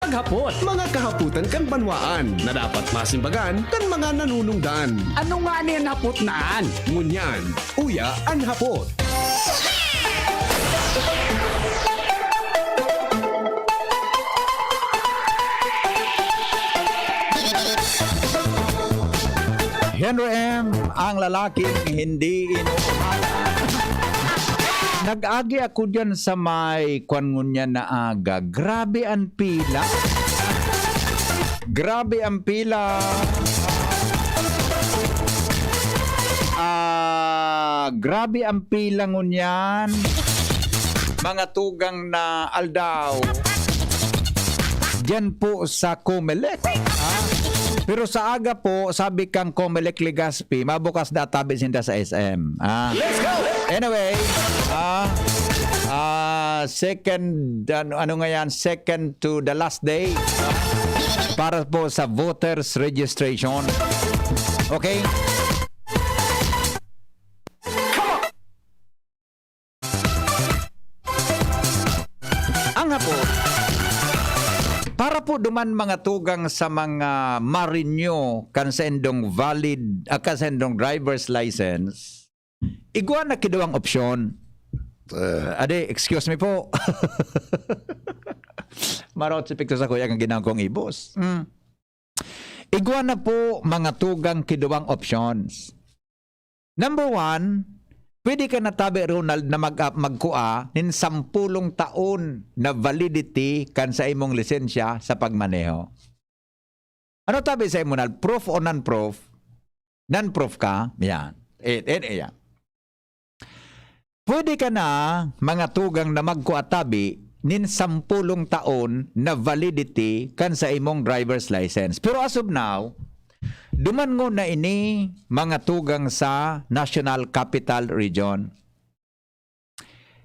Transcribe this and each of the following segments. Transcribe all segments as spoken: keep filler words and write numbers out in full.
Hapot. Mga kahapotan kan banwaan na dapat masimbagan kan mga nanunungdan. Ano nga ni an hapot na an? Ngunyan, uya an hapot. Henry M, ang lalaking hindi inuunahan. Nag-agi ako diyan sa may kwan ngunyan na aga. Grabe ang pila. Grabe ang pila. Ah, grabe ang pila ngunyan. Mga tugang na aldaw. Diyan po sa Comelec. Ah, pero sa aga po, sabi kang Comelec Legazpi, mabukas na tabi sinda sa S M. Ah. Anyway, ah, ah, second, ano, ano nga yan? Second to the last day para po sa voters registration. Okay? Ang hapot, para po duman mga tugang sa mga ma-renew kan saindong valid, ah, kan saindong driver's license, igwa na kiduwang opsyon. Uh, ade, excuse me po. Maraot si Picto sa kuya ang ginawa kong ibos. Mm. Igwa na po mga tugang kiduwang options. Number one, pwede ka na tabi, Ronald, na mag-, magkua nin sampulong taon na validity kan sa imong lisensya sa pagmaneho. Ano tabi sa imo, Nal? Proof o non-proof? Non-proof ka? Yan. Eh, eh, eh, yan. Pwede ka na, mga tugang, na magkua tabi nin sampulong taon na validity kan sa imong driver's license. Pero as of now, duman ngona ini, mga tugang, sa National Capital Region.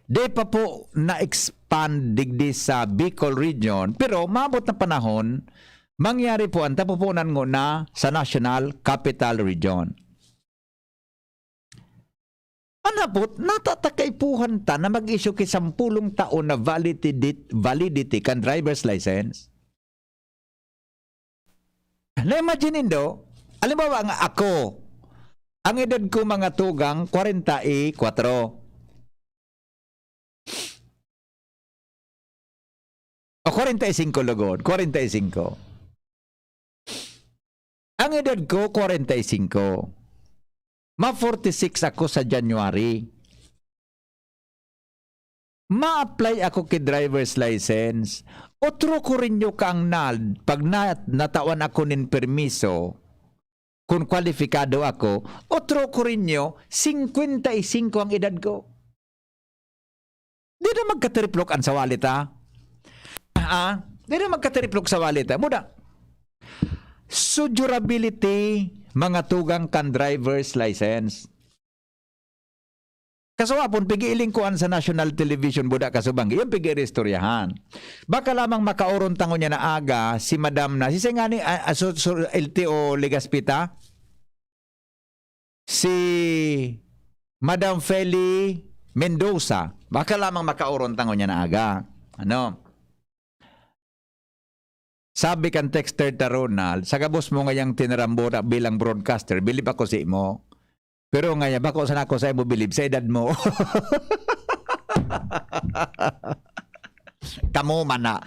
Di pa po na-expand digdi sa Bicol Region, pero maabot na panahon, mangyari po an tapupunan ngona sa National Capital Region. An hapot, nata ta kaipuhan ta na mag-issue ki sampulong taon na validity, validity kan driver's license? Na-imagine nindo, halimbawa nga ako, ang edad ko, mga tugang, kwarenta y kwatro. O, kwarenta y singko lugod, kwarenta y singko. Ang edad ko, kwarenta y singko. Ma-forty-six ako sa January. Ma-apply ako ki driver's license. Otro ko rin nyo kaangnad, pag na-, natawan ako nin permiso, kun kwalipikado ako, otro ko rin nyo, singkwenta y singko ang edad ko. Di na magkatriplok an sa wallet, ha? Ah, di na magkatriplok sa wallet, ha? Muda, so durability, mga tugang kan driver's license. Kaswapon, pigiiling ko an sa national television, buda kasubang, iyang pigiiristoryahan. Baka lamang makaoron tango niya na aga, si madam na, si Sengani, ah, ah, so, so, L T O Legaspita? Si Madam Feli Mendoza, baka lamang makaoron tango niya na aga. Ano? Sabi kan texter ta, Ronald, sa gabos mo ngayang tinarambora bilang broadcaster, bilib ako sa imo. Pero ngaya, bako sana ako sa imo bilib, sa edad mo. Kamo man na.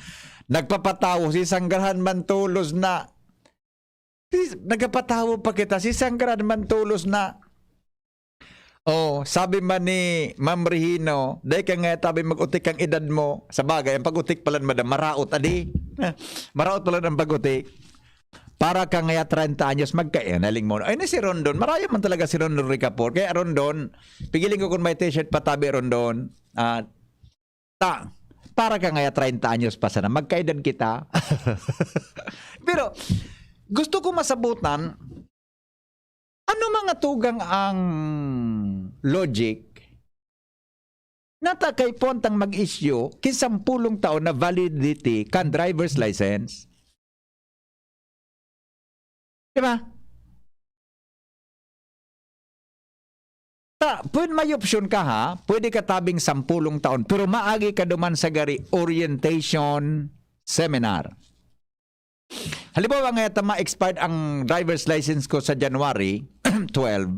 Nagpapatawo, si Sanggrahan man tolos na. Si, nagapatawo pa kita, si Sanggrahan man tolos na. Oh, sabi man ni Ma'am Regino, "Dai ka ngaya tabi mag-utik ang edad mo." Sa bagay, ang pag-utik pala, madam, maraot, adi. Maraot pala ang pag-utik. Para ka ngaya treinta anyos, magka-, eh, naling mo. Ay, na si Rondon. Marayo man talaga si Rondon Ricapor. Kaya, Rondon, pigiling ko kung may t-shirt patabi, Rondon. Ah, ta, para ka ngaya treinta anyos pa sana. Magkaedad kita. Pero, gusto ko masabutan, ano mga tugang ang logic na ta kaipuhan tang mag-issue ki sampulong taon na validity kan driver's license? Di ba? Ta, pwede may opsyon ka, ha? Pwede ka tabing sampulong taon, pero maagi ka duman sa gari orientation seminar. Halimbawa nga, yata ma-expired ang driver's license ko sa January twelve,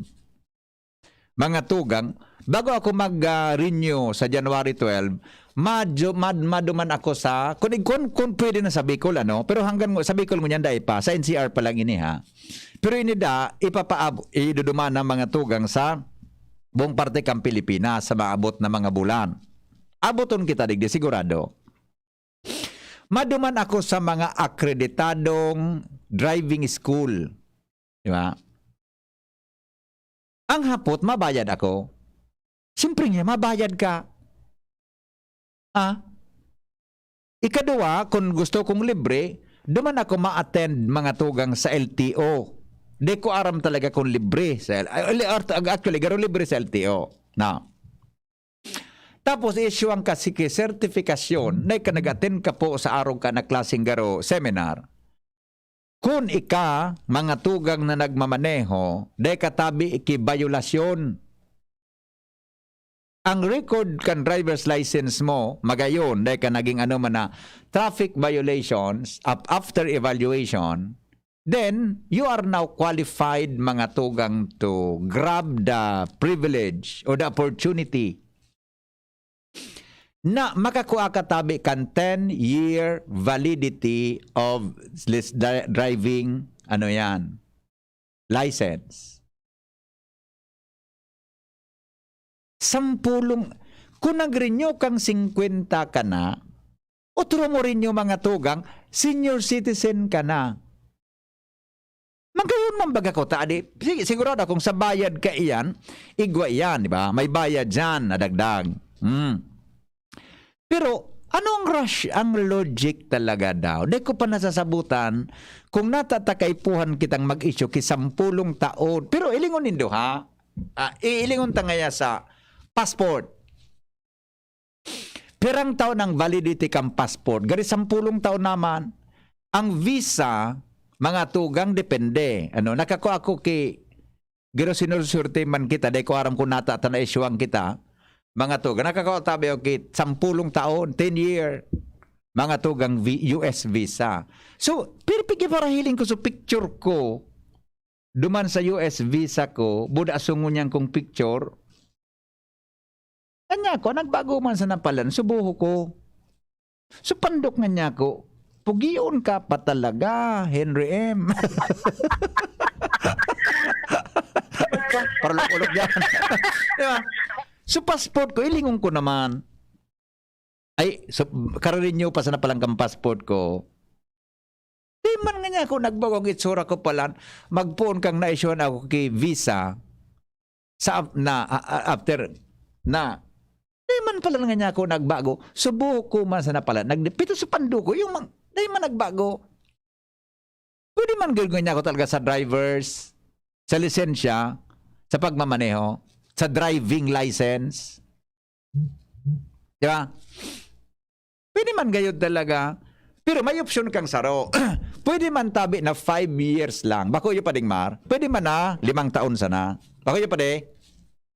mga tugang, bago ako mag, ah, renew sa January twelve, madyo-, mad-, maduman ako sa, kung, kung, kung pwede na sa Bicol, ano, pero hanggang sa Bicol ngunyan dai pa, sa N C R pa lang ini, ha. Pero ini da, ipapaab-, iduduman ng mga tugang sa buong parte kang Pilipinas sa maabot na mga bulan. Aboton kita digdi, sigurado. Maduman ako sa mga akreditadong driving school. Di ba? Ang hapot, mabayad ako. Siyempre nga, mabayad ka. Ah? Ikaduwa, kung gusto kong libre, duman ako ma-attend mga tugang sa L T O. Di ko aram talaga kung libre sa L-, ay, actually, garo libre sa L T O. Na. Tapos, i-issue ang kasi ki sertifikasyon na ika nag-attend ka po sa arog ka na klaseng garo seminar. Kun ika, mga tugang na nagmamaneho, dai ka tabi ki bayolasyon. Ang record kan driver's license mo, magayon, dai ka naging ano man na traffic violations ap-, after evaluation, then you are now qualified, mga tugang, to grab the privilege or the opportunity na makakua ka tabi kan ten-year validity of lis-, dri-, driving, ano yan, license. Sampulong, kung nag-renew kang singkwenta ka na, otro mo renew, mga tugang, senior citizen ka na. Magayon man baga ko ta, adi, sige, sigurado akong sa bayad ka iyan, igwa iyan, di ba? May bayad diyan, nadagdag. Hmm. Pero, ano ang rush, ang logic talaga daw? Di ko pa nasasabutan kung nata ta kaipuhan kitang mag-issue ki sampulong taon. Pero ilingon nindo, ha? Ah, ilingon ta ngaya sa passport. Pirang taon ang validity kan passport? Gari sampulong taon naman. Ang visa, mga tugang, depende. Ano, nakakua ako ki, garo sinusurti man kita, dai ko aram kung nata ta na-issuehan kita. Mga tugang, nakakua tabi ako ki sampulong taon, ten year. Mga tugang vi-, U S visa. So, pero pigi para hiling ko sa picture ko, duman sa U S visa ko, buda sungon niyan kong picture. Kanya ko, nagbago man sa napalan, subuho ko. So, pandok nga niya ko, "Pugion ka pa talaga, Henry M." Parulog-ulog yan. Di ba? So, passport ko, ilingon ko naman. Ay, so, kararinyo pa sana palang kang passport ko. Di man nga niya ako nagbago ang itsura ko palan, magpoon kang na-issuehan ako ki visa sa ap-, na, a-, a-, after na. Di man pala nga niya ako nagbago. Subuho ko man sana pala. Nagdipito sa pandugo, yung mang-, di man nagbago. Pwede man gawin niya ako talaga sa drivers, sa lisensya, sa pagmamaneho, sa driving license. Di ba? Pwede man gayod talaga. Pero may opsyon kang saro. Pwede man tabi na five years lang. Bako iyo pa ding, Mar. Pwede man na limang taon sana. Bako iyo pa di.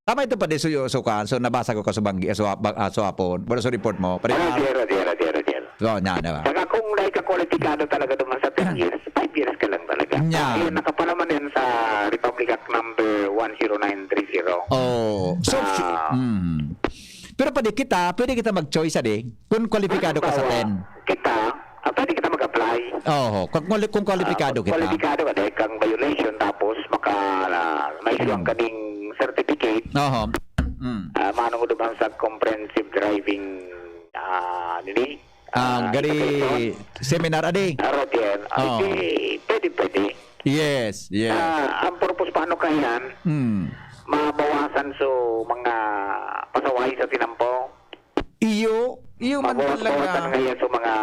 Tama ito pa di, suyo, sukan. So, nabasa ko ka subanggi, aswa-, ba-, aswapon. Wala sa report mo. Pwede, Mar. Roger, Roger, Roger, Roger. So, nya, di ba? Saka kung dahil ka kwalipikado talaga naman sa ten years, five years ka lang talaga. Nya. Ayun, nakapalaman yan sa Republic Act number one zero nine three zero. Oh. So, Ah. mm. Pero pwede kita, pwede kita mag-choice, adi? Kung kwalipikado ka sa Halimbawa, ten. kita, ah, pwede kita mag-apply. Oo, kung kwali-, kung kwalipikado Ah, kung kita. kwalipikado ka, dahil kang violation, tapos maka-, ah, may Mm. issuehan ka ding certificate, Oo. Mm. ah, manong duman sa comprehensive driving, ah, nini? Ah, Ah, gari education. seminar, adi? Ah, Roger. Ay, Oo. di, pwede, pwede. Yes, yes. Ah, ang purpose paano kaya yan? Mm. Mabawasan so mga pasaway sa tinampo. Iyo, iyo man Mabawas-bawasan talaga. kaya so mga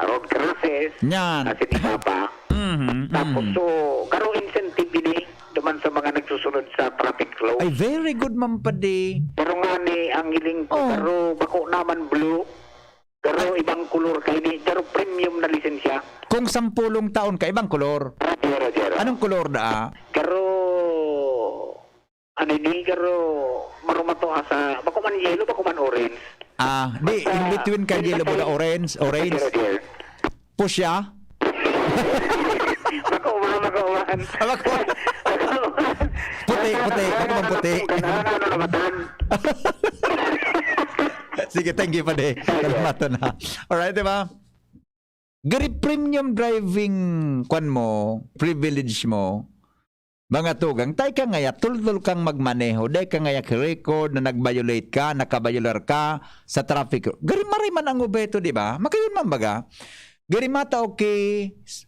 road crosses Yan. na sinibaba. Mhm, Tapos, mhm. so, garo incentive ini duman sa mga nagsusunod sa traffic law. Ay, very good man padi. Pero nga ni, ang hiling ko, Oh. garo, bako naman blue. Garo, Ay. ibang kulor kaini. Garo, premium na lisensya. Kung sampulong taon ka, ibang kulor. Roger, Roger. Anong kulor daa? Garo, ano ini, garo, marumato ka sa, bako man yellow, bako man orange. Ah, di, Basta, in between ka basta yellow, basta baka orange, orange. Roger, Roger. Pusya? Makuha, makuha. Ah, makuha. Makuha. Puti, puti. Makuha, puti. Kailangan na nakamatan. Sige, thank you, padi. Salamat na. Alright, di ba? Gari premium driving, kwan mo, privilege mo, mga tugang, tay ka ngaya, tultol kang magmaneho, day ka ngaya record na nag-violate ka, nakabayolar ka sa traffic. Gari maray man ang obheto, di ba? Makayon man baga. Gari matao ki,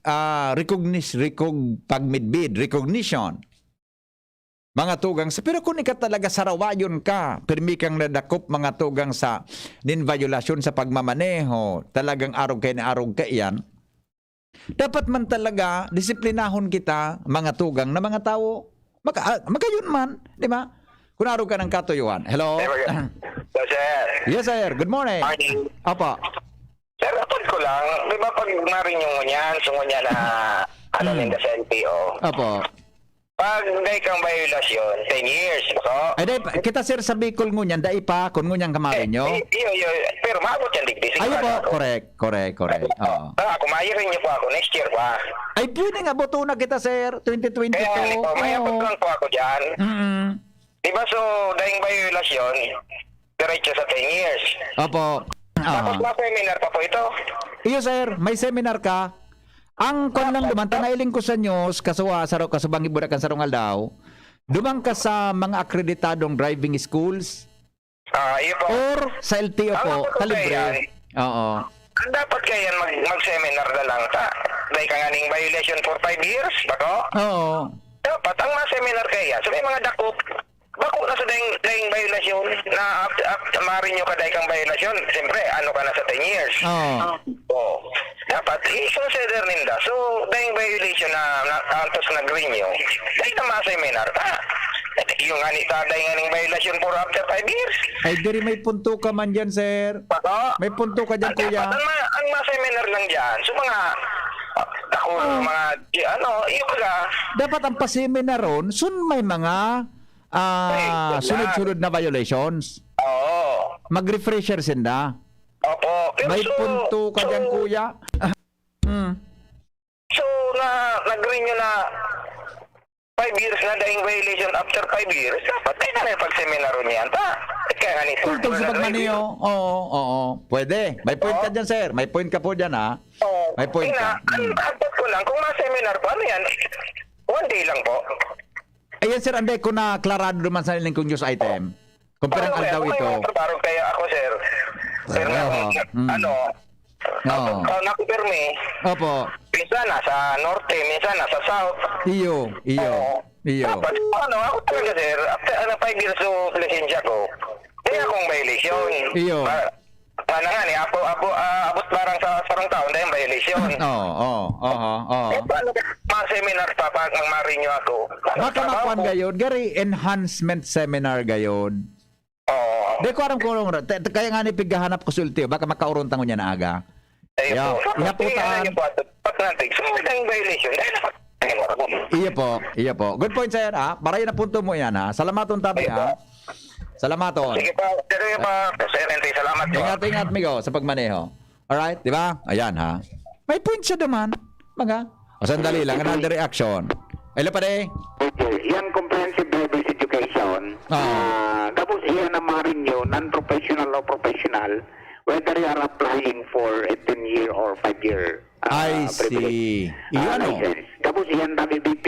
ah, recognition, recog-, pagmidbid, recognition. Mga tugang sa, pero kung ika talaga sarawayon ka, pirmi kang nadakop, mga tugang sa, nin violasyon sa pagmamaneho, talagang arog kay na arog ka iyan, dapat man talaga disiplinahon kita, mga tugang na mga tawo. Maka-, ah, makayon man, di ba? Kung arog ka ng katuyuan. Hello? Hello, sir. Yes, sir. Good morning. Morning. Opo. Sir, atod ko lang, di ba pag marinyo mo niyan, so ngunyan na, ano, Hmm. ninda sa L T O. Opo. Pag dai kang violasyon, ten years, bako? Ay, dai pa, kita, sir, sa Bicol ngunyan, dai pa, kun ngunyan ka marinyo. Eh, iyo, iyo, pero maabot yan, digdi, Ay, sigurado opo, ako. Correct, correct, correct. Oo. Ah, kung mayirin niyo po ako, next year pa. Ay, pwede nga, buto na kita, sir, twenty twenty-two. Kaya nga, ito, may Oo. abot lang po ako dyan. Mm. Di ba, so, daing violasyon, diretso sa ten years. Opo. Tapos, Aha. may seminar pa po ito. Iyo, sir, may seminar ka. Ang kwan lang Opo. duman, ta nailing ko sa news, kasuwa, saro, kasubang ibuda kan sarong aldaw, duman ka sa mga akreditadong driving schools Ah, iyo po. or sa L T O Ang po, ako po kalibre. kaya, Oo. ang dapat kaya mag-, mag-seminar na lang ta. Dahil ka nga ning violation for five years, bako? Oo. Dapat, ang mga seminar kaya, so may mga dakop, bako na sa daing, daing violasyon, na after, after, marinyo ka dahil kang violasyon, siyempre, ano ka na sa ten years. Oo. Oh. Dapat, i-consider ninda. So, daing violation na, na antos nag-renew, dahil na ma-seminar ta. Yung nga ni ta, dahil nga ning violation for after five years. Ay, diri may punto ka man dyan, sir. Bako? May punto ka dyan, Ang kuya. dapat, ang ma-, ang ma-seminar lang dyan, so mga, ah, dakul, Oh. mga, di, ano, yung baga. Dapat ang pa-seminar ron, sun may mga, ah, Ay, yun lang. sunod-sunod na violations. Oo. Mag-refresher sinda. Opo. Pero May so, punto ka so, dyan, kuya. Hmm. so, na, nag-renew na five years na daing violation after five years, dapat ay na may pagseminaro niyan ta. Kaya nga ni Tultol sa nag-renew. pagmaneho. Oo, oo. Pwede. May point ka Oo. dyan, sir. May point ka po dyan, ha? Oo. May point Kaya ka. nga, ang Mm. dapat ko lang, kung ma-seminar po, ano yan? One day lang po. Ayan, sir, anday ko na klarado naman sa ining kong news item. Kung pirang Ano kaya? aldaw Kung may ito. mga trabaho kaya ako, sir. Pero Oo. may, Mm. ano, Oo. ako, ako, ako, pirmi. Opo. Minsan nasa norte, minsan nasa south. Iyo, iyo, Oo. iyo. Dapat, ano, ako talaga, sir, after, ano, five years of lisensya ko, kaya akong violation. Iyo. Pa-, Paano nga ni, apo, apo, ah, abot barang sa sarong taon, dahil violation. Oo, oo, oho, oo. Eh, paano ka ma-seminar pa pag magmarinyo ako? Baka Trabaho makuan ko. gayod, gari enhancement seminar gayod. Oo. Di ko aram kung ano, te-, te-, kaya nga ni pighahanap ko sulti, baka makauron tango niya na aga. Ayun Yeah, po. Tapos, ihapon tingnan taan. niyo po, at pag natin, so, ang violation, dahil dapat, Iyo po, iyo po. Good point, sir, ha? Marayo na punto mo yan, ha? Salamaton tabi, Ayun ha? po. Salamaton. Sige po. Sige po, Sir Renty. Salamat po. Ingat, ingat, migo, sa pagmaneho. Alright, di ba? Ayan, ha? May point siya naman. Mga, o, sandali lang, another reaction. Hello, pare. Okay, yan comprehensive driver's education. Ah. Ah, gabos iyan ang mga renew, non-professional o professional, whether you are applying for a ten-year or five-year, ah, I privilege, see. Iyo, ah, ano? License. Gabos iyan, W B P,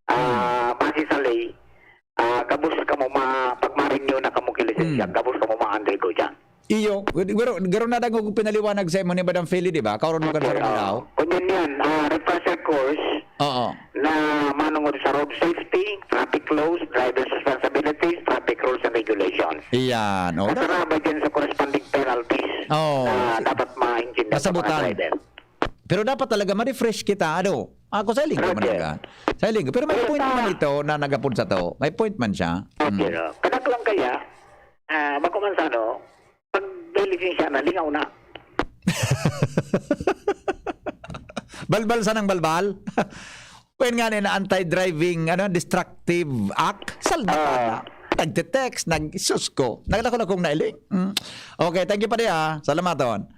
ah, Hmm. base sa lay, ah, gabos kamo ma-, pag ma-renew na kamo ki lisensya, Hmm. gabos kamo ma-undergo dyan. Iyo, pero, pero nadangog kong pinaliwanag sa imo ni Madam Feli, di ba? Kauron mo kan Okay, sarong oo. aldaw. Kunyan yan, ah, refresher course Oo. na manungod sa road safety, traffic laws, driver's responsibilities, traffic rules and regulations. Iyan, oh, At da- sarabay dyan sa corresponding penalties Oo. na dapat maintindihan sa mga Masabutan. driver. Pero dapat talaga ma-refresh kita, ano? Ako sa linggo man Roger. Naga. Sa linggo. Pero may Pero point ta- man ito na nagapon sa to. May point man siya. Okay, Mm. no? Kadak lang kaya, ah, bako man sa ano, pag may lisensya na, lingaw na. Balbal sanang balbal. Kwen nga ni na Anti-Driving, ano, Destructive Act, salba ka Ah. na. Nagte-text, nag-, sus ko. Nagdako na kong nailing. Mm. Okay, thank you pa diya. Salamaton.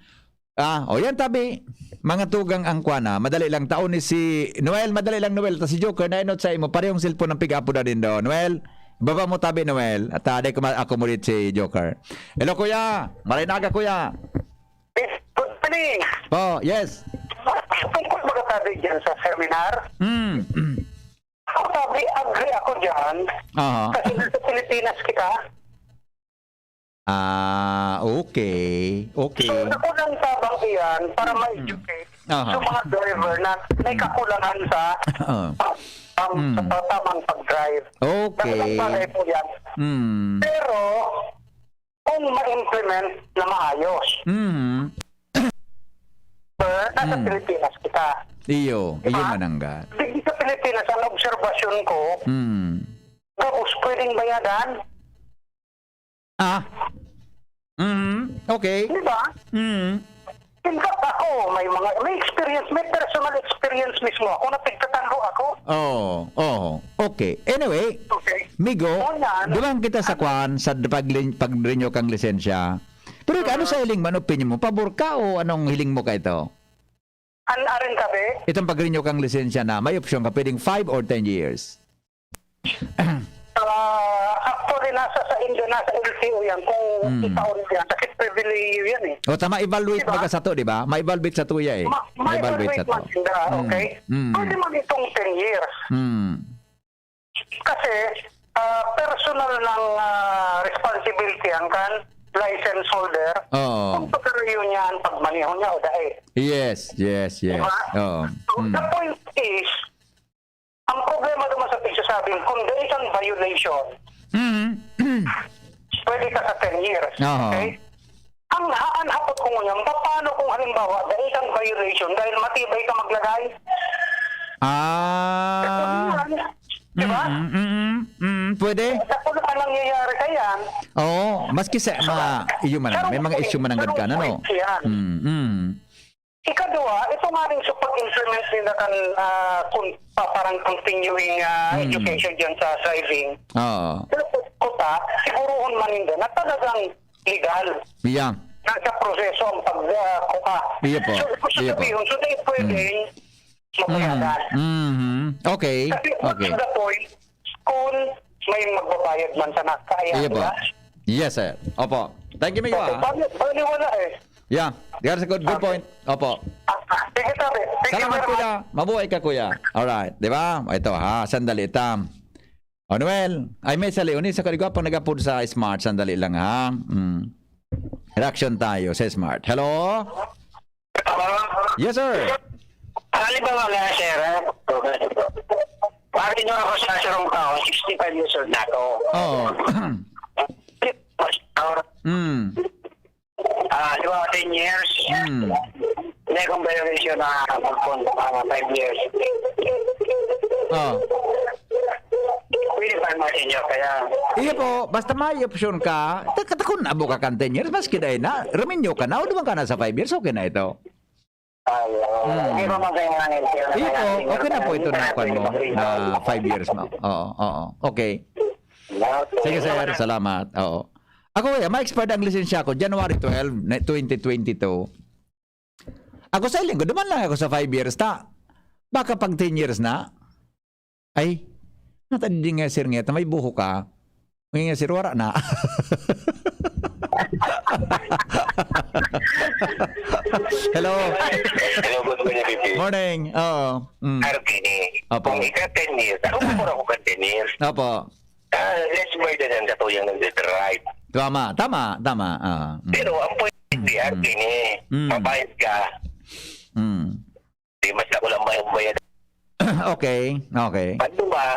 Ah, o yan, tabi. Mga tugang ang kwana. Madali lang, taon ni si Noel. Madali lang, Noel. Ta si Joker, nainot sa imo. Parehong cellphone ang piga-apodan nindo. Noel, baba mo, tabi, Noel. At, ah, dai ko ma-accommodate si Joker. Hello, kuya. Maray na aga, kuya. Yes, good morning. Po, yes. Tungkol ba ka tabi dyan sa seminar? Hmm. Ako, tabi, agree ako dyan. Aha. Kasi nasa Pilipinas kita. Ah, okay. Okay. So, nakulang tabang iyan para Mm. ma-educate Aha. sa mga driver na may Mm. kakulangan sa Oo. pag-, pang-, Mm. sa tamang pag-drive. Okay. Malaking bagay po yan. Mm. Pero, kung ma-implement na maayos, Mm. sir, nasa Mm. Pilipinas kita. Iyo, Di iyo ba? manangga. Digdi sa Pilipinas, ang obserbasyon ko, Mm. gabos pwedeng bayadan. Ah. Mm, okay. Di ba? Mm. In fact, ako, may mga, may experience, may personal experience mismo ako na pigtatanro ako. Oo, oo. Okay. Anyway, Okay. Migo, Una, ano? duman kita sa Ano? kwan, sa pag-, pag-renew kang lisensya. Pero ika, ano Mhm. sa hiling mo? Ano opinion mo? Pabor ka o anong hiling mo ka ito? An arin kabe? Itong pag-renew kang lisensya na may opsyon ka, pwedeng five or ten years. Ah, actually, nasa sa India, nasa L T O yan. Kung Mm. itaon yan, kasi pribilehiyo yan eh. O, tama, evaluate Di ba? baga sa to, di ba? Ma-evaluate sa to ya eh. Ma-, Ma-evaluate ma-evaluate sa to. man sila, Mm. okay? Mm. Pwede man itong ten years. Mm. Kasi, ah, personal ng, ah, responsibility ang kan license holder Oo. kung pagkarayo niya ang pagmaneho niya o dai. Yes, yes, yes. Diba? Oo. So, Mm. the point is, ang problema naman sa pagsasabing, kung dai kang violation, Mm. pwede ka sa ten years. Oo. Okay? Ang ha-, ang hapot ko ngunyan, paano kung halimbawa, dai kang violation dahil matibay ka maglagay? Ah. Yan. Di ba? Mm, mm, mm, mm, pwede. Sa kung ano nangyayari ka yan. Oo, maski sa mga, iyo man, may mga issue man ang ganun, ano? Yan. Mm, mm. Ikadua, ito nga rin sa pag-implement nila kan, ah, kun-, pa-, parang continuing, ah, Mm. education dyan sa driving. Oo. Pero kung kuta, siguruhon man ninda na talagang legal. Yeah. Nasa proseso ang pag, ah, kuha. Iya po. So, gusto Iya po. sabihin, so, di pwedeng Mm. mabayaran. Mhm. Okay. Kasi what's Okay. the point kung may magbabayad man sana? Kaya, Iya di po. ba? Yes, sir. Opo. Thank you, Migo, Okay, ah. bali-, baliwala eh. Yeah. That's a good, good Okay. point. Opo. Ah, ah, sige, sabi. Thank you Salamat, very much. kuya. Mabuhay ka, kuya. Alright. Di ba? Ito, ha? Sandali, tam. O, Noel. Ay, may sali. Uni sa kaligwapang nagapod sa Smart. Sandali lang, ha? Mm. Reaction tayo sa Smart. Hello? Yes, sir. Halimbawa nga, sir, ah, bakit nyo ako sa sarong tao, sixty-five years old na ako. Oo. Mm. Ah, di ba, ten years? Mm. May akong violation na magpon-, ah, five years. Oh. Pwede ba, mga senior, kaya Iyo po, basta may option ka, ta-, katakon na abo ka kan ten years, maski dai na, renew ka na, o duman ka na sa five years, okay na ito. Ay, oo. Mm. Hindi ba, mga kailangan, Iyo po, kailangan okay na po ito na, kailangan kwan mo, na five years mo. Oo, oo. Okay. Okay. Sige, sir. Salamat. Oo. Ako, eh, ma-expire ang lisensya ko, January twelve, na twenty twenty-two. Ako sa linggo, duman lang ako sa five years ta. Baka pag ten years na. Ay, nata di nga, sir, nga, ta may buho ka. Nga, sir, wara na. Hello. Hello, good morning, B P. Morning. Oo. Mm. Arvin, eh, Opo. kung ika ten years, ako pa ako ka ten years. Opo. Ah, less burden ang katuyang nagdadrive. Tama, tama, tama. Ah, mm. Pero ang point, Mm, di, mm. Arvin, eh, Mm. mabayad ka. Mm. Di, mas ako lang bayad-bayad. Okay, okay. Pag diba,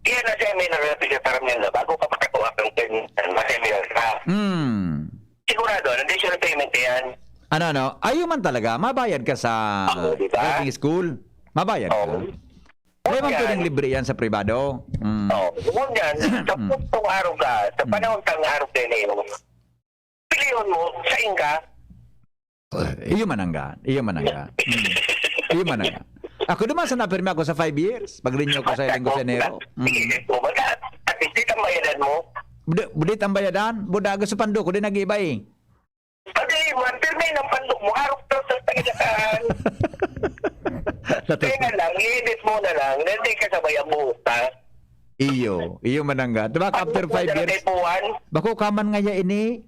yan na siya, may narapit sa terminal na bago ka makakuha kang ten, mas seminar ka. Mm. Sigurado, nandun siya ng payment na yan. Ano, ano? Ayaw man talaga, mabayad ka sa Oo, di ba? driving school. Mabayad ka. Oo. Wala man Yan. pwedeng libre yan sa pribado. Mm. Oo. Huwag yan. Sa Mm. puntong araw ka, sa Mm. panahon kang araw ka na yun, piliyon mo, sain ka. Iyo manangga. Iyo manangga. Mm. Iyo manangga. Ako naman sa napirmi ako sa five years, pag-renew ko sa linggo sa Enero. Mm. Sige, kung baga, at least, di ka mayadan mo. Buda, buda ang bayadan, buda, gusto pando ko, di nag-iba eh. Pag-renew Pirmi ng pandok mo, harap daw sa tangataan. Kaya na lang, i-edit mo na lang, then di ka sabay ang buhok, ha? Iyo, iyo manangga. Diba, after Pandok mo five na lang years? Kay Puan. Bako ka man ngaya ini.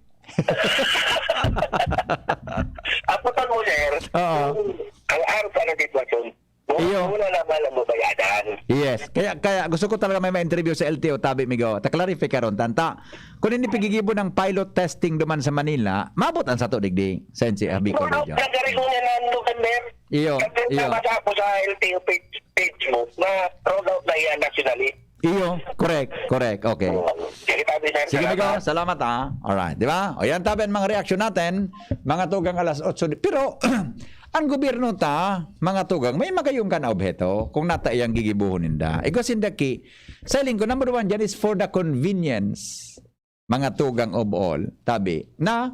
Aputan mo, sir. Oo. Ang harap ka ng sitwasyon. Iyo. Wala naman ang babayadan. Yes. Kaya, kaya gusto ko talaga may ma-interview sa L T O, tabi, Migo. Ta-clarify ka ron, tanta. Kung hindi pigigibo ng pilot testing duman sa Manila, mabot ang sato digdi sa N C R B Roll out Corridor. Na gari ko na ng November. Iyo, Kasi iyo. Nabasa ko sa L T O page, page mo na roll out na yan nationally. Iyo, correct, correct. Okay. Sige, tabi, sir. Sige, Migo. Salamat. Salamat, ah. Alright, di ba? O yan, tabi ang mga reaksyon natin. Mga tugang alas otso di-, pero, ang gobyerno ta, mga tugang, may magayong ka na obheto kung nata iyang gigibuhon ninda. Igwa sinda ki, sa hiling ko, number one dyan is for the convenience, mga tugang of all, tabi, na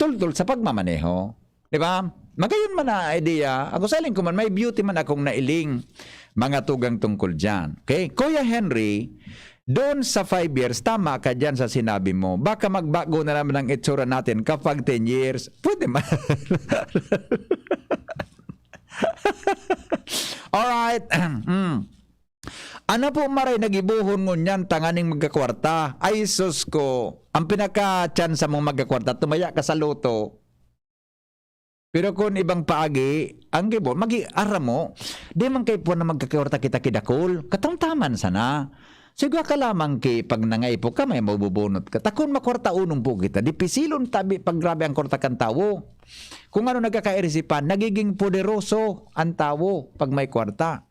tultol sa pagmamaneho. Di ba? Magayon man na idea. Ako sa hiling ko man, may beauty man akong nailing mga tugang tungkol dyan. Okay? Kuya Henry, doon sa five years, tama ka dyan sa sinabi mo. Baka magbago na naman ang itsura natin kapag ten years. Pwede man. Alright. Mm. Ano po maray nagibuhon ngunyan tanganing magkakwarta? Ay, sus ko. Ang pinaka-tsansa mong magkakwarta, tumaya ka sa loto. Pero kung ibang paagi, ang gibo, magi-, aram mo, di man kay puwan na magkakwarta kita kidakol. Katamtaman sana. Sigwa ka lamang ki pag nangaipo ka, may mabubunot ka. Takon makwarta unong po kita. Dipisilon tabi pag grabe ang kwarta kan tawo. Kung ano nagkakairisipan, nagiging poderoso ang tawo pag may kwarta.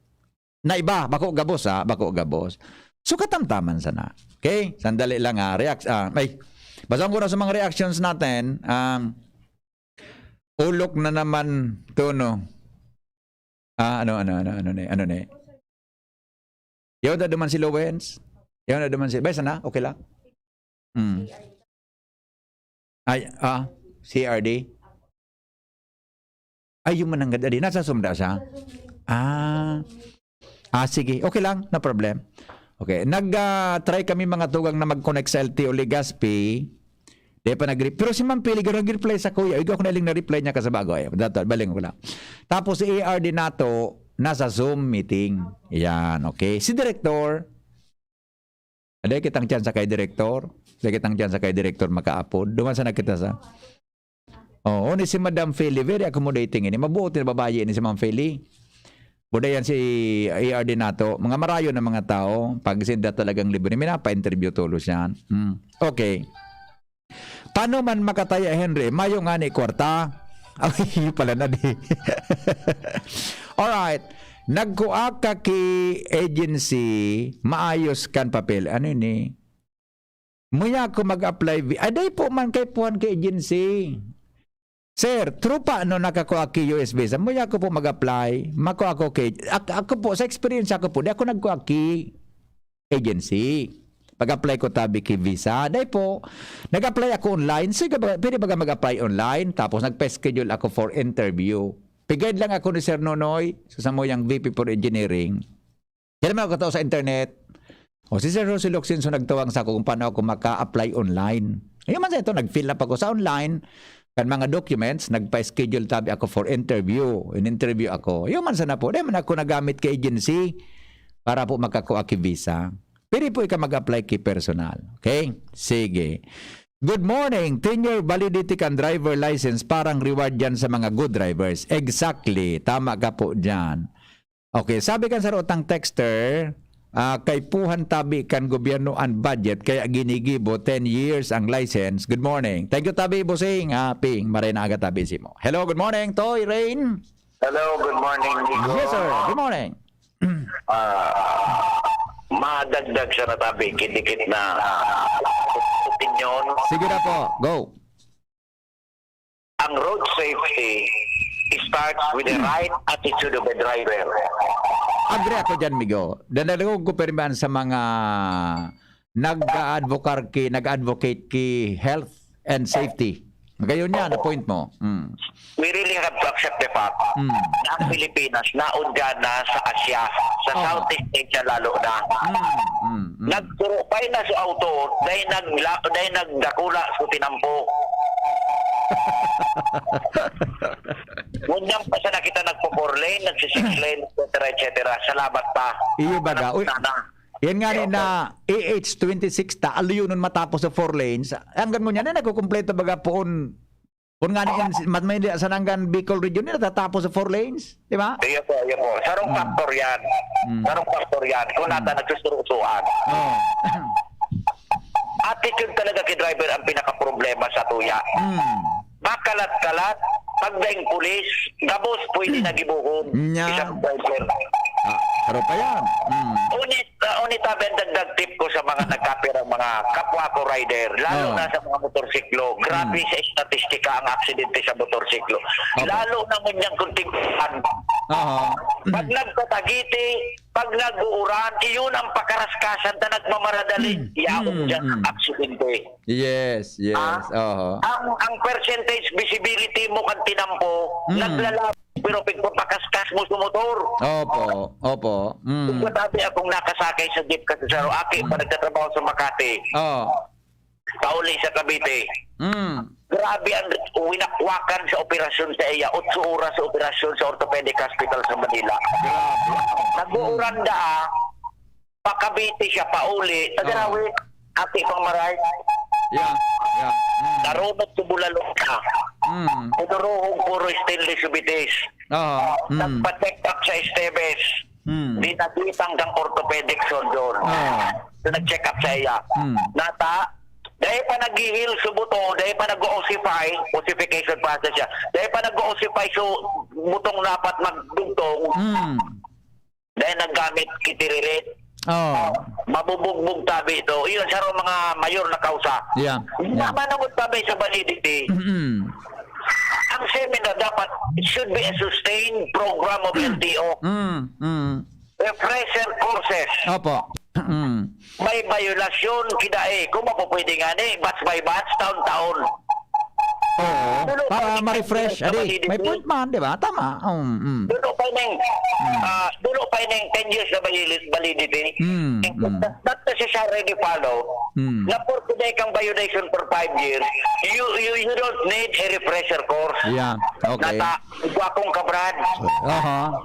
Na iba, bako gabos, ah, bako gabos. So, katamtaman sana. Okay? Sandali lang, ah, react, ah, ay, basahon ko na sa mga reactions natin. Um, ulok na naman to, no? Ah, ano, ano, ano, ano ni, ano ni? Yaw na duman si Lowens? Yaw na duman si, bay, sana? Okay lang? Hmm. Ay, ah, C R D? Ay, yung mananggad, adi, nasa sumda siya? Ah. Ah, sige. Okay lang, no problem. Okay. Nag, ah, try kami mga tugang na mag-connect sa L T O Legazpi. Di pa nag-re-, pero si Ma'am Pili, garo nag-reply sa kuya. Ikaw ako na iling na-reply niya kasabago. Ay, dato, baling ko lang. Tapos si A R D nato, nasa Zoom meeting. Yan, okay. Si Director, aday kitang tsansa kay Director. Aday kitang tsansa kay Director makaapod. Duman sa nakita sa, oh, ni si Madam Feli, very accommodating ini. Mabuot na babayi ni si Ma'am Feli. Buda yan si A R D nato. Mga marayo na mga tao. Pag sinda talagang libre, minapa-interview tulos yan. Hmm. Okay. Paano man makataya, Henry? Mayo nga ni kwarta? Ay, yun pala na di. Alright. Nagkuha ka ki agency, maayos kan papel. Ano ini? Muya ako mag-apply. Vi-, ay, dai po man kay puhan ki agency. Sir, true pa no nakakua ki U S visa? Muya ako po mag-apply. Makua ako ki, ak-, ako po, sa experience ako po, di ako nagkua ki agency. Pag-apply ko tabi ki visa. Dai po, nag-apply ako online. So, ka ba, pwede ba mag-apply online? Tapos nagpa-schedule ako for interview. Pigayad lang ako ni Sir Nonoy sa samuyang V P for Engineering. Yan naman ako tao sa internet. O si Sir Jose Locsinso nagtawang sa ako kung paano ako maka-apply online. Ayun man sa ito, nag-fill up ako sa online. Kan mga documents, nagpa-schedule tabi ako for interview. In-interview ako. Ayun man sana po. Di man ako nagamit ka agency para po makakuha ki visa. Pwede po ika mag-apply ki personal. Okay? Sige. Good morning. Ten-year validity kan driver license, parang reward yan sa mga good drivers. Exactly. Tama ka po dyan. Okay, sabi kan sarutang texter, ah, kaipuhan tabi kan gobyerno an budget, kaya ginigibo ten years ang license. Good morning. Thank you tabi, Bossing. Ah, Ping, maray na aga tabi simo. Hello, good morning, Toy, Rain. Hello, good morning, Nico. Yes, sir. Good morning. Ah, madagdag sa natabi, kidikit na, ah, opinion. Sige na po. Go. Ang road safety starts with the right attitude of the driver. Agree ako dyan, Migo. Dadalawag ko pa rin sa mga nag-advocate ki, nag-advocate ki health and safety. Gayon yan, na point mo. Mm. We really have to accept the fact Mm. na ang Pilipinas naundan na sa Asia, sa Oo. Southeast Asia lalo na. Mm, mm, mm. Nagkurupay na sa auto, dahil nagla-, dahil nagdakula sa tinampo. Ngunyan pa sana kita nagpo-four lane, nagsi-six lane, et cetera, et cetera. Salamat pa. Iyo baga. Uy, Sana. Yan nga ni Iyo. na A H twenty-six ta, aluyonon matapos sa four lanes. Hanggang ngunyan na nagkukumpleto baga poon. Kung nga ni Oo. yan, si- mat-, may di- sa nanggan Bicol Region, natatapos sa four lanes, di ba? Iyo po, iyo po. Sarong Mm. factor yan. Mm. Sarong factor yan. Kung Mm. nata nagsusurusuan. Oo. Attitude talaga kay driver ang pinakaproblema sa tuya. Mm. Makalat-kalat, pagdaing pulis, gabos pwede Hmm. na gibohon. Nya. Isang driver. Ah, pero pa yan. Hmm. Unit, ah, unit, tabi ang dagdag tip ko sa mga nagkapirang mga kapwa ko rider, lalo Oo. na sa mga motorsiklo. Grabe Hmm. sa estatistika ang aksidente sa motorsiklo. Opo. Lalo na ngunyan kung tig-uran. Aha. Pag nagtatagiti, pag nag-uuran, iyon ang pakaraskasan ta nagmamaradali. Hmm. Yaon Hmm. dyan ang Hmm. aksidente. Yes, yes. Ah? Oho. Ang, ang percentage visibility mo kan tinampo, Mm. naglalabo, pero pigpapakaskas mo sa motor. Opo, opo. Mm. Ikaw, sabi akong nakasakay sa jeep kasi sa Roque, Mm. pa nagtatrabaho sa Makati. Oh. Pauli sa Cavite. Mm. Grabe ang winakwakan sa operasyon sa iya. Otso oras sa operasyon sa Orthopedic Hospital sa Manila. Grabe. Nag-uuranda, ah. Pa-Cavite siya, pauli. Taga Oo. Nawi, aki pang maray. Yeah, yeah. Mm. Narunot sa Bulalong ka. Mm. Pinuruhong puro stainless subitis. Oo. Mm. Nagpa-check up sa Esteves. Mm. Di nakitang kang orthopedic surgeon. Oo. So, nag-check up sa iya. Mm. Nata, dahil pa nag-heal sa buto, dahil pa nag-ossify, ossification process siya. Dahil pa nag-ossify, so, butong dapat magdugtong. Mm. Dahil naggamit kitiririt. Oh. Mabubugbog tabi ito. Iyon, sa mga mayor na kausa. Yeah. Yeah. Manangot tabi sa validity. Mm-mm. Ang seminar dapat, it should be a sustained program of Mm. L T O. Mm, mm. Refresher courses. Opo. Mm. May violasyon, kidai. Kung mapupwede nga ni, batch by batch, taon-taon. Oo, Dulo para pa ni ma-refresh. Adi, may point man, di ba? Tama. Um, mm. Dulo pa ning, Mm. ah, dulo pa ning ten years na valid-, validity. Mm, It's mm. not necessarily follow Mm. na porke day kang violation for five years, you, you, you don't need a refresher course. Yeah, okay. Nata, igwa kong kabrad. Aha.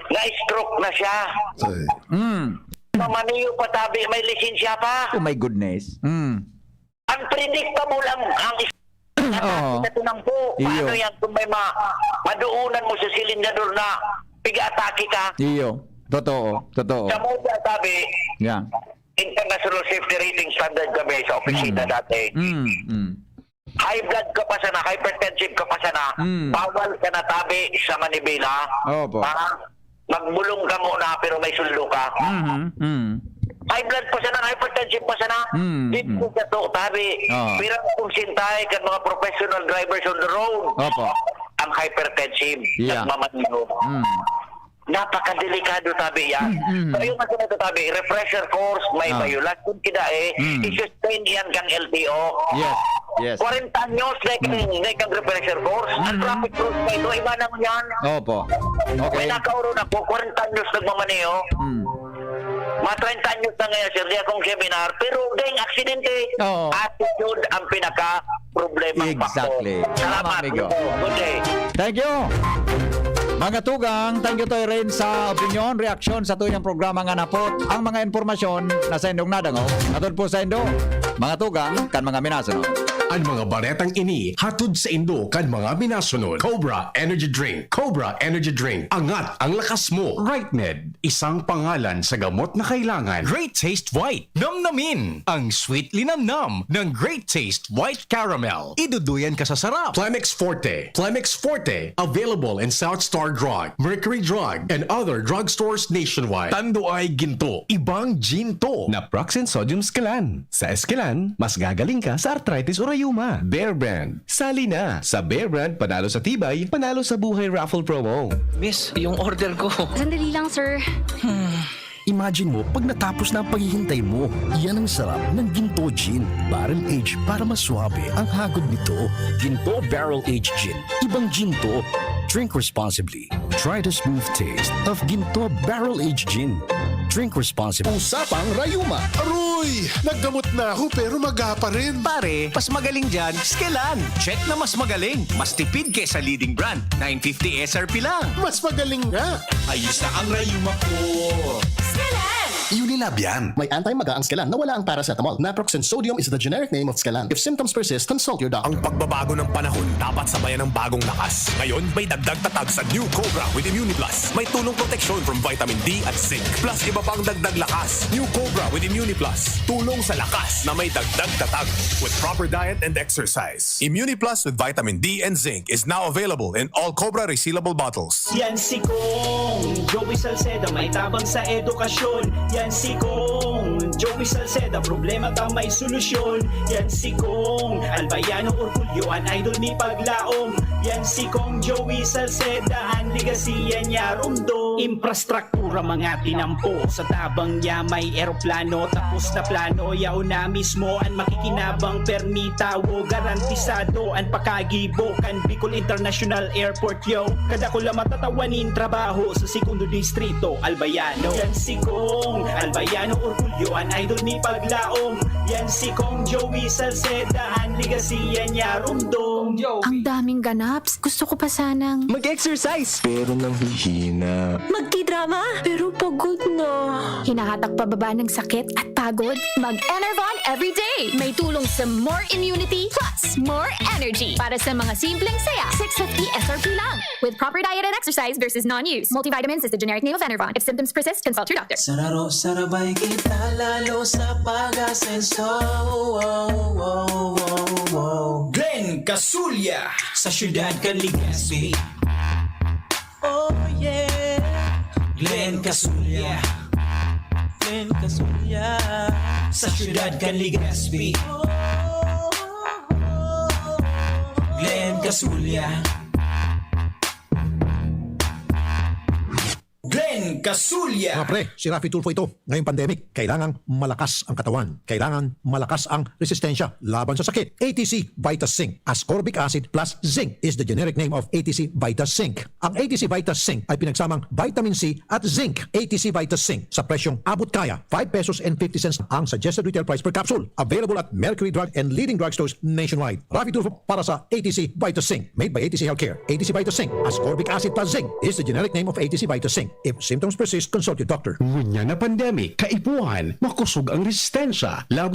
Na-stroke na siya. Mm. Mamaniyo pa tabi, may lisensya pa. Oh my goodness. Mm. Unpredictable ang, ang is-, Oo. sa tinampo. Iyo. Paano yan kung may ma-, maduunan mo sa silindador na piga-atake ka? Iyo. Totoo. Totoo. Sa moda, sabi, Yeah. International Safety Rating Standard kami sa opisina Mm. dati. Mm, mm. High blood ka pa sana, hypertensive ka pa sana, Mm. bawal ka na tabi sa manibela. Opo. Ha? Magbulong ka muna, pero may sundo ka. Mhm, mm. High blood pa sana, hypertensive pa sana. Mm, Di mm. ko ka to, tabi. Oo. Pero kung sintay kan mga professional drivers on the road, Opo. ang hypertensive, Yeah. nagmamaneho. Mm. Napakadelikado, tabi, yan. Mm, mm. So, yung mga sinasabi, refresher course, may Ah. violasyon, kidai, Mm. i-suspend yan kang L T O. Yes, yes. Kwarenta anyos, dahil kang, Mm. dahil kang refresher course. Ang Mm. traffic rules pa ito, iba naman yan. Opo. Okay. May nakaurong ako, kwarenta anyos nagmamaneho. Mm. Mga treinta anyos na ngayon, sir, di akong seminar, pero dahil aksidente, Oo. attitude ang pinaka problema. Exactly. Salamat, amigo. Good day. Thank you. Mga tugang, thank you tayo rin sa opinyon, reaksyon sa tuyang programa nga napot. Ang mga impormasyon na sa indong nadangog, atod po sa indo, mga tugang, kan mga minasunod. Ang mga baretang ini hatod sa indo kan mga minasunod. Cobra Energy Drink. Cobra Energy Drink. Angat ang lakas mo. Right Med. Isang pangalan sa gamot na kailangan. Great Taste White. Namnamin ang sweet linamnam ng Great Taste White Caramel. Iduduyan ka sa sarap. Plemex Forte. Plemex Forte. Available in South Star Drug, Mercury Drug, and other drugstores nationwide. Tanduay Ginto. Ibang Ginto. Naproxen Sodium Esquilan. Sa Esquilan, mas gagaling ka sa arthritis o rayuma. Bear Brand. Sali na! Sa Bear Brand, panalo sa tibay, panalo sa buhay raffle promo. Miss, yung order ko. Sandali lang, sir. Imagine mo, pag natapos na ang paghihintay mo, yan ang sarap ng Ginto Gin. Barrel Age para mas suabe ang hagod nito. Ginto Barrel Age Gin. Ibang Ginto. Drink responsibly. Try the smooth taste of Ginto Barrel Aged Gin. Drink responsibly. Usapang Rayuma. Aroy! Naggamot na ako pero maga pa rin. Pare, mas magaling dyan, Skelan. Check na mas magaling. Mas tipid kesa leading brand. nine fifty S R P lang. Mas magaling nga. Ayos na ang rayuma ko. Unilab yan. May anti-maga ang Skelan na wala ang paracetamol. Naproxen sodium is the generic name of Skelan. If symptoms persist, consult your doctor. Ang pagbabago ng panahon dapat sabayan ng bagong lakas. Ngayon, may dagdag tatag sa New Cobra with Immuniplus. May tulong proteksyon from vitamin D at zinc. Plus iba pang dagdag lakas. New Cobra with Immuniplus. Tulong sa lakas na may dagdag tatag. With proper diet and exercise. Immuniplus with vitamin D and zinc is now available in all Cobra resealable bottles. Yan si Kong Joey Salceda, may tabang sa edukasyon. Yan si Kong Joey Salceda, problema ta may solusyon. Yan si Kong Albayano Orgulyo, an idol ni paglaom. Yan si Kong Joey Salceda, an legacy yan niya rumdom. Infrastruktura mga tinampo, sa tabang niya may eroplano. Tapos na plano, yaon na mismo an makikinabang. Permi tawo, garantisado an pakagibo kan Bicol International Airport, yo. Kadakula matatawa nin trabaho sa segundo distrito, Albayano. Yan si Kong Albayano Orgulyo, an idol ni paglaom. Yan si Kong Joey Salceda, an legacy yan niya rumdom. Ang daming ganaps. Gusto ko pa sanang Mag-exercise. Pero nanghihina. Magkidrama, pero pagod na. Hinahatak pababa ng sakit at pagod. Mag-Enervon everyday. May tulong sa more immunity plus more energy. Para sa mga simpleng saya, six fifty S R P lang. With proper diet and exercise versus non-use. Multivitamins is the generic name of Enervon. If symptoms persist, consult your doctor. Sararo, sarabay kita lalo sa pag-asenso. Glenn Casulya sa siyudad kan Legazpi. Oh yeah. Glenn Casulya. Glenn Casulya. Sa siyudad kan Legazpi. Glenn Casulya. Glenn Casulya. Mga pre, si Raffy Tulfo ito. Ngayong pandemic, kailangang malakas ang katawan. Kailangan malakas ang resistensya laban sa sakit. A T C Vitas Zinc. Ascorbic acid plus zinc is the generic name of A T C Vitas Zinc. Ang A T C Vitas Zinc ay pinagsamang vitamin C at zinc. A T C Vitas Zinc sa presyong abot kaya, five pesos and fifty cents ang suggested retail price per capsule. Available at Mercury Drug and leading drugstores nationwide. Raffy Tulfo para sa A T C Vitas Zinc. Made by A T C Healthcare. A T C Vitas Zinc. Ascorbic acid plus zinc is the generic name of A T C Vitas Zinc. If symptoms persist, consult your doctor. Ngunyan na pandemic, kaipuhan, makusog ang resistensya laban